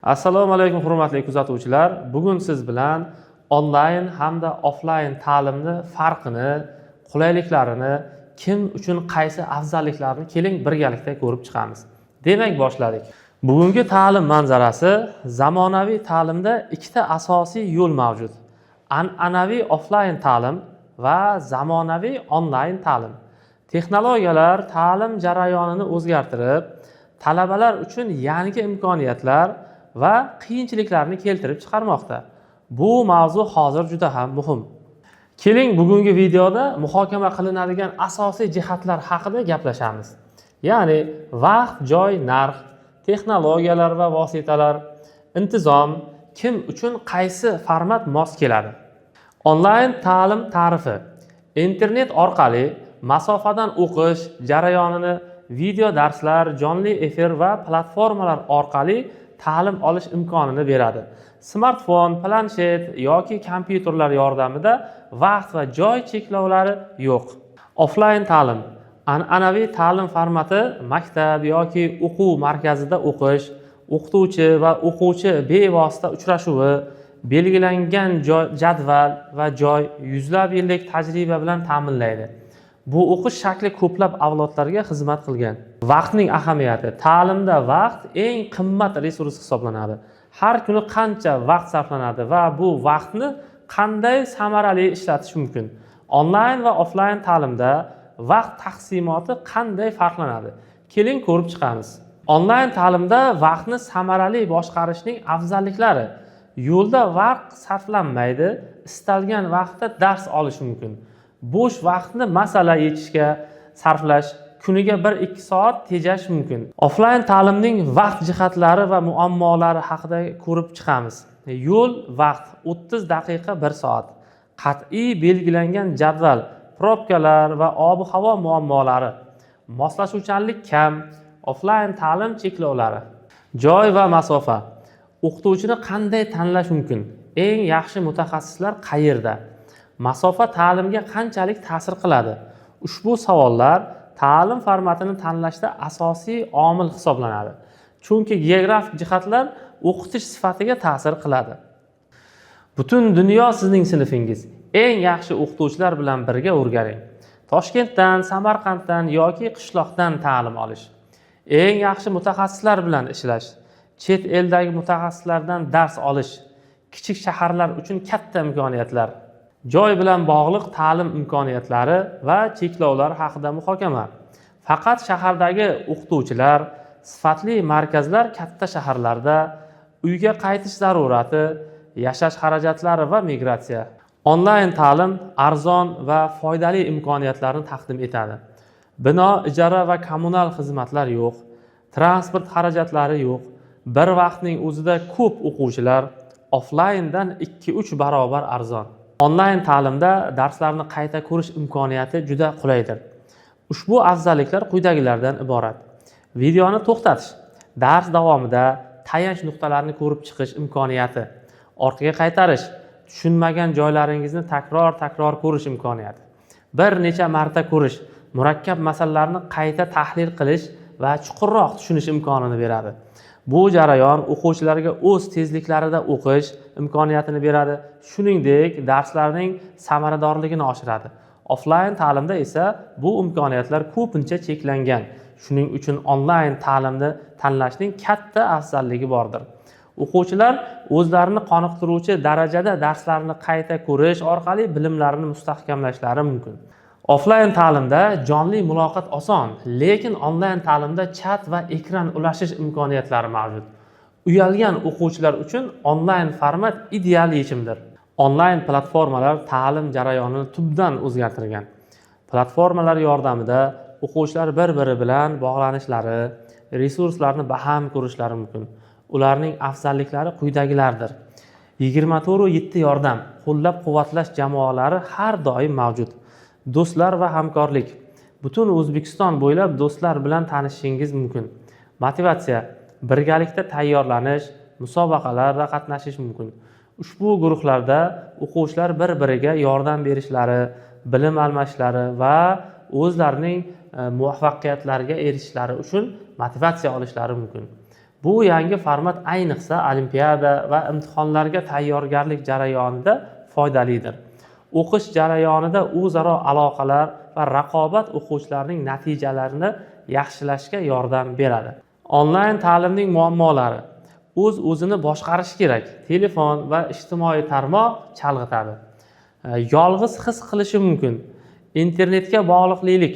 Assalomu alaykum, hurmatli kuzatuvchilar. Bugun siz bilan onlayn hamda offlayn ta'limni farqini, qulayliklarini, kim uchun qaysi afzalliklarini keling, birgalikda ko'rib chiqamiz. Demak, boshladik. Bugungi ta'lim manzarasi: zamonaviy ta'limda ikkita asosiy yo'l mavjud. An'anaviy offlayn ta'lim va zamonaviy onlayn ta'lim. Texnologiyalar ta'lim jarayonini o'zgartirib, talabalar uchun yangi imkoniyatlar va qiyinchiliklarni keltirib chiqarmoqda. Bu mavzu hozir juda ham muhim. Keling, bugungi videoda muhokama qilinadigan asosiy jihatlar haqida gaplashamiz. Ya'ni vaqt, joy, narx, texnologiyalar va vositalar, intizom, kim uchun qaysi format mos keladi. Onlayn ta'lim ta'rifi: internet orqali masofadan o'qish jarayonini, video darslar, jonli efir va platformalar orqali ta'lim olish imkonini beradi. Smartfon, planshet yoki kompyuterlar yordamida vaqt va joy cheklovlari yo'q. Offlayn ta'lim: an'anaviy ta'lim formati, maktab yoki o'quv markazida o'qish, o'qituvchi va o'quvchi bevosita uchrashuvi, belgilangan joy, jadval va joy yuzlab yillik tajriba bilan ta'minlaydi. Bu o'qish shakli ko'plab avlodlarga xizmat qilgan. Vaqtning ahamiyati: ta'limda vaqt eng qimmat resurs hisoblanadi. Har kuni qancha vaqt sarflanadi va bu vaqtni qanday samarali ishlatish mumkin? Onlayn va offlayn ta'limda vaqt taqsimoti qanday farqlanadi? Keling, ko'rib chiqamiz. Onlayn ta'limda vaqtni samarali boshqarishning afzalliklari: yo'lda vaqt sarflanmaydi, istalgan vaqtda dars olish mumkin, bo'sh vaqtni masala yechishga sarflash, kuniga 1-2 soat tejash mumkin. Offlayn ta'limning vaqt jihatlari va muammolari haqida ko'rib chiqamiz. Yo'l vaqt 30 daqiqa, 1 soat, qat'iy belgilangan jadval, probkalar va ob havo muammolari, moslashuvchanlik kam, offlayn ta'lim cheklovlari. Joy va masofa: o'qituvchini qanday tanlash mumkin? Eng yaxshi mutaxassislar qayerda? Masofa ta'limga qanchalik ta'sir qiladi? Ushbu savollar ta'lim formatini tanlashda asosiy omil hisoblanadi, chunki geografik jihatlar o'qitish sifatiga ta'sir qiladi. Butun dunyo sizning sinfingiz. Eng yaxshi o'qituvchilar bilan birga o'rganing. Toshkentdan, Samarqanddan yoki qishloqdan ta'lim olish, eng yaxshi mutaxassislar bilan ishlash, chet eldagi mutaxassislardan dars olish, kichik shaharlar uchun katta imkoniyatlar. Joy bilan bog'liq ta'lim imkoniyatlari va cheklovlar haqida muhokama: faqat shahardagi o'qituvchilar, sifatli markazlar katta shaharlarda, uyga qaytish zarurati, yashash xarajatlari va migratsiya. Onlayn ta'lim arzon va foydali imkoniyatlarni taqdim etadi. Bino ijara va kommunal xizmatlar yo'q, transport xarajatlari yo'q, bir vaqtning o'zida ko'p o'quvchilar, offlayndan 2-3 barobar arzon. Onlayn ta'limda darslarni qayta ko'rish imkoniyati juda qulaydir. Ushbu afzalliklar quyidagilardan iborat: videoni to'xtatish, dars davomida tayanch nuqtalarini ko'rib chiqish imkoniyati, orqaga qaytarish, tushunmagan joylaringizni takror takror ko'rish imkoniyati, bir necha marta ko'rish, murakkab masalalarni qayta tahlil qilish va chuqurroq tushunish imkonini beradi. Bu jarayon o'quvchilarga o'z tezliklarida o'qish imkoniyatini beradi, shuningdek, darslarning samaradorligini oshiradi. Offlayn ta'limda esa bu imkoniyatlar ko'pincha cheklangan. Shuning uchun onlayn ta'limni tanlashning katta afzalligi bordir. O'quvchilar o'zlarini qoniqtiruvchi darajada darslarni qayta ko'rish orqali bilimlarini mustahkamlashlari mumkin. Offlayn ta'limda jonli muloqot oson, lekin onlayn ta'limda chat va ekran ulashish imkoniyatlari mavjud. Uyalgan o'quvchilar uchun onlayn format ideal yechimdir. Onlayn platformalar ta'lim jarayonini tubdan o'zgartirgan. Platformalar yordamida o'quvchilar bir biri bilan bog'lanishlari, resurslarni baham ko'rishlari mumkin. Ularning afzalliklari quyidagilardir: 24:7 yordam, qo'llab quvvatlash jamoalari har doim mavjud, do'stlar va hamkorlik, butun O'zbekiston bo'ylab do'stlar bilan tanishishingiz mumkin, motivatsiya, birgalikda tayyorlanish, musobaqalarda qatnashish mumkin. Ushbu guruhlarda o'quvchilar bir biriga yordam berishlari, bilim almashishlari va o'zlarining muvaffaqiyatlariga erishishlari uchun motivatsiya olishlari mumkin. Bu yangi format ayniqsa olimpiada va imtihonlarga tayyorgarlik jarayonida foydalidir. O'qish jarayonida o'zaro aloqalar va raqobat o'quvchilarning natijalarini yaxshilashga yordam beradi. Onlayn ta'limning muammolari: o'z o'zini boshqarish kerak, telefon va ijtimoiy tarmoq chalg'itadi, yolg'iz his qilishi mumkin, internetga bog'liqlik.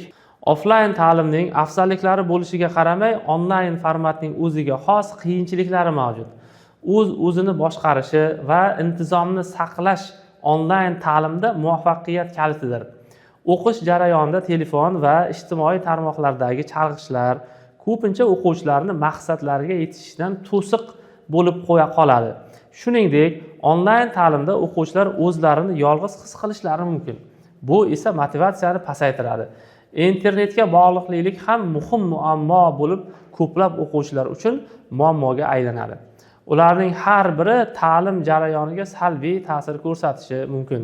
Offlayn ta'limning afzalliklari bo'lishiga qaramay, onlayn formatning o'ziga xos qiyinchiliklari mavjud. O'z o'zini boshqarishi va intizomni saqlash onlayn ta'limda muvaffaqiyat kalitidir. O'qish jarayonida telefon va ijtimoiy tarmoqlardagi chalg'ishlar ko'pincha o'quvchilarni maqsadlariga yetishishdan to'siq bo'lib qo'ya qoladi. Shuningdek, onlayn ta'limda o'quvchilar o'zlarini yolg'iz his qilishlari mumkin, bu esa motivatsiyani pasaytiradi. Internetga bog'liqlik ham muhim muammo bo'lib, ko'plab o'quvchilar uchun muammoga aylanadi. Ularning har biri ta'lim jarayoniga salbiy ta'sir ko'rsatishi mumkin.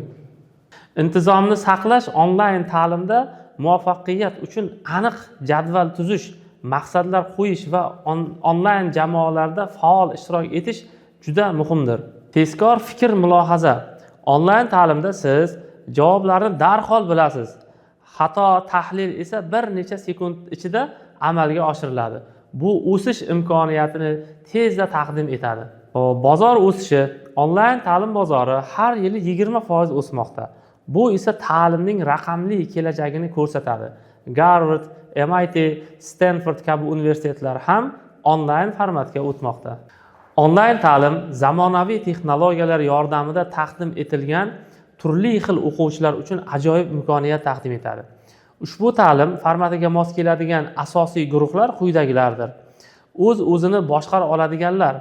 Intizomni saqlash onlayn ta'limda muvaffaqiyat uchun aniq jadval tuzish, maqsadlar qo'yish va onlayn jamoalarda faol ishtirok etish juda muhimdir. Tezkor fikr mulohaza: onlayn ta'limda siz javoblarni darhol bilasiz, xato tahlil esa bir necha sekund ichida amalga oshiriladi. Bu o'sish imkoniyatini tezda taqdim etadi. Xo'p, bozor o'sishi: onlayn ta'lim bozori har yili 20% o'smoqda. Bu esa ta'limning raqamli kelajagini ko'rsatadi. Garvard, MIT, Stenford kabi universitetlar ham onlayn formatga o'tmoqda. Onlayn ta'lim zamonaviy texnologiyalar yordamida taqdim etilgan turli xil o'quvchilar uchun ajoyib imkoniyat taqdim etadi. Ushbu ta'lim formatiga mos keladigan asosiy guruhlar quyidagilardir: o'z o'zini boshqara oladiganlar,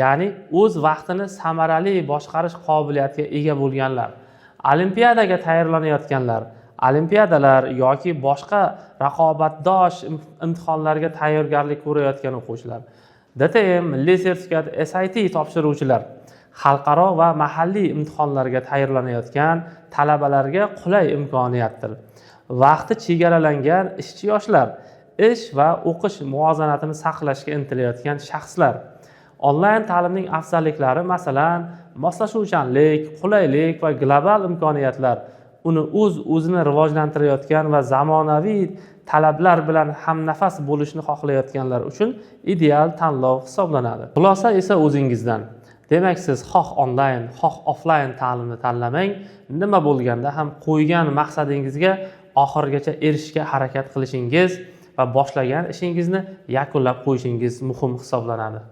ya'ni o'z vaqtini samarali boshqarish qobiliyatiga ega bo'lganlar; olimpiadaga tayyorlanayotganlar, olimpiadalar yoki boshqa raqobatdosh imtihonlarga tayyorgarlik ko'rayotgan o'quvchilar; DTM, milliy sertifikat, SAT topshiruvchilar; xalqaro va mahalliy imtihonlarga tayyorlanayotgan talabalarga qulay imkoniyatdir; vaqti chegaralangan ishchi yoshlar, ish va o'qish muvozanatini saqlashga intilayotgan shaxslar. Onlayn ta'limning afzalliklari, masalan, moslashuvchanlik, qulaylik va global imkoniyatlar, uni o'z o'zini rivojlantirayotgan va zamonaviy talablar bilan hamnafas bo'lishni xohlayotganlar uchun ideal tanlov hisoblanadi. Xulosa esa o'zingizdan. Demak, siz xoh onlayn, xoh offlayn ta'limni tanlamang, nima bo'lganda ham qo'ygan maqsadingizga oxirigacha erishishga harakat qilishingiz va boshlagan ishingizni yakunlab qo'yishingiz muhim hisoblanadi.